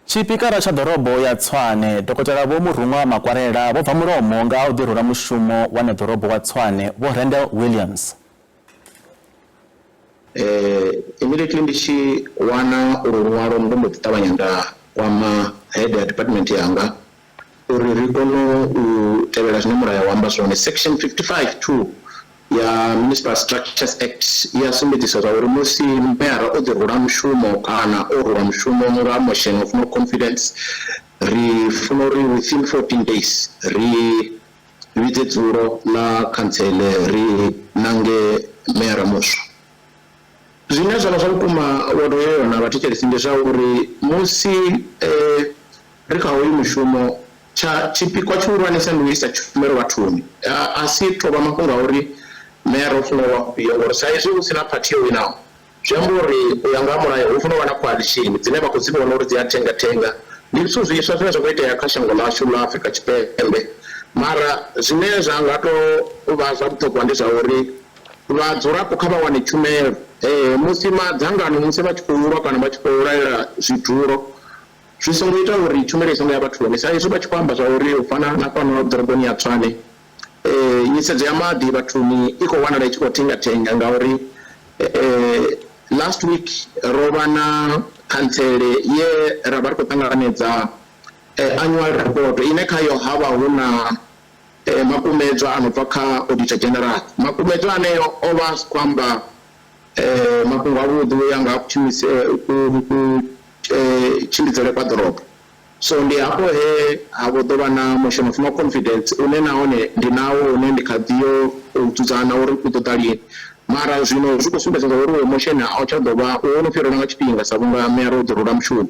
Tshipikara tsha ḓorobo ya Tshwane, Dokotela Vho Murunwa Makwarela vho bva mulomo nga ha u ḓirula mushumo wa ṋeḓorobo wa Tshwane, Vho Randall Williams. Immediately ndi tshi wana ulwo luṅwalo ndo mbo ḓi ṱavhanya nda kwama head ya department yanga uri ri kone u tevhela zwine mulayo wa amba zwone. Section 55 2 ya Municipal Structures Act i ya sumbedzisa zwa uri musi meyara o ḓi rula mushumo kana o rulwa mushumo nga motion of no confidence, ri funa uri within 14 days ri vhidze dzulo ḽa khantsele ri nange meyara muswa. Zwine zwa vha zwa vhukuma ward yeyo na vhathetshelesi ndi zwa uri musi ri kha hoyu mushumo tsha tshipikwa tshihulwanesa ndi u isa tshumelo vhathuni. A si tou vha mafhungo a uri meyara u funa u vha ufhio ngori sa izwi hu si na phathi yo winaho zwi amba uri u ya nga ha mulayo hu funa u vha na coalition dzine vha khou dzi vhona uri dzi a thenga thenga. Ndi zwithu zwiswa zwine zwa khou itea kha shango ḽashu ḽa Afrika Tshipembe mara zwine zwa nga tou vha zwa vhuṱhogwa ndi zwa uri vhadzulapo kha vha wane tshumelo. Musi madzangano musi vha tshi khou lwa kana vha tshi khou laela zwidulo zwi songo ita uri tshumelo i songo ya vhathuni sa izwi vha tshi khou amba zwa uri u fana na fhano ḓoroboni ya Tshwane nyisedzo ya maḓi vhathuni i khou wanala i tshi khou thenga thenga ngauri last week ro vha na khantsele ye ra vha ri khou ṱanganedza annual report ine khayo ha vha hu na makumedzwa a no bva kha auditor general. Makumedzwa aneo o vha a si khou amba mafhungo avhuḓi u ya nga ha kutshimbidzele kwa ḓorobo. So ndi hafho he ha vho ḓo vha na motion of no confidence une nahone ndi nawo une ndi kha ḓi yo u dzudzana uri u ḓo ḓa lini. Mara zwino zwi khou sumbedza uri uyo motion a u tsha ḓo vha wo no fhirelwa nga tshifhinga sa vhunga meyara o ḓi rula mushumo.